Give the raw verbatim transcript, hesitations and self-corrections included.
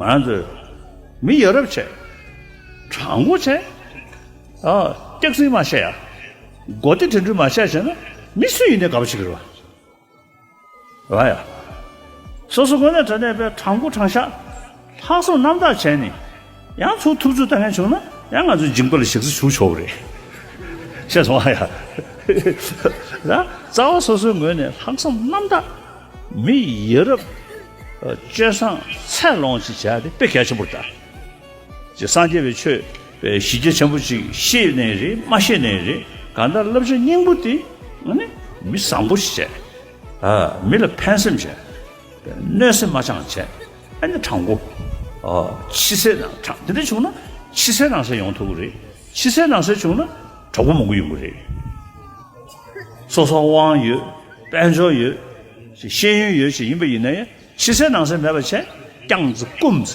ང་ཚོས་མི་ཡ་རབས་བྱས། དྲང་པོ་བྱས། ཨ། སྐྱག་རྫུན་མ་བཤད་ཡ། མགོ་བདེ་དྲན་འཕྲུལ་མ་བཤད་བྱས་ན་མི་སུ་ཡིན་ནའི་དགའ་པོ་བྱེད་ཀྱི་རེད་བ། རེད་བ་ཡ། སོ་སོ་དངོས་གནས་དྲང་གནས་པའི་དྲང་པོ་དྲང་བཞག་ལྷག་བསམ་རྣམ་དག་བྱས་ནས་ཡང་ཚུར་ཐུབ་ཚོད་བཏང་མཁན་བྱུང་ན་ཡང་ང་ཚོའི་མཇིང་པ་ལ་ཞག་རྩི་ཞུ་ཆོག་གི་རེད། ཤེས་སོང་བ་ཡ། ད་རྩ་བ་སོ་སོའི་ངོས་ནས་ལྷག་བསམ་རྣམ་དག་མི་ཡ་རབས་སྤྱོད་བཟང་ཚད་ལོངས་ཤིག་བྱས་ཏེ་དཔེ་གལ་ཆེན་པོ་རེད་ད། ཅེས་སངས་རྒྱས་པའི་ཆོས་པའི་གཞི་རྒྱ་ཆེན་པོ་ཅིག་ཤེས་ནའི་རེད། མ་ཤེས་ནའི་རེད། གང་ལྟར་བསླབ་བྱ་སྙིང་པོ་དེ་ཨ་ནི་མི་བཟང་པོ་ཞིག་བྱས། ཨ། མི་ལ་ཕན་སེམས་བྱས། གནོད་སེམས་མ་བཅངས་བྱས། ཨ་ནི་དྲང་པོ། ཨ། ཕྱི་གསལ་ནང་དྲང་། དེ་འདྲ་བྱུང་ན་ཕྱི་གསལ་ནང་གསལ་ཡོང་ཐུབ་ཀྱི་རེད། ཕྱི་གསལ་ནང་གསལ་བྱུང་ན་གྲོགས་པོ་མང་པོ་ཡོང་གི་རེད། སོ་སོ་དབང་ཡོད། དཔལ་འབྱོར་ཡོད། ཤེས་ཡོན་ཡོད་ཅིག་ཡིན་པ་ཡིན་ན་ཡང་། ཕྱི་གསལ་ནང་གསལ་མེད་པ་བྱས། རྐྱང་ཙི་རྐུམ་ཙི།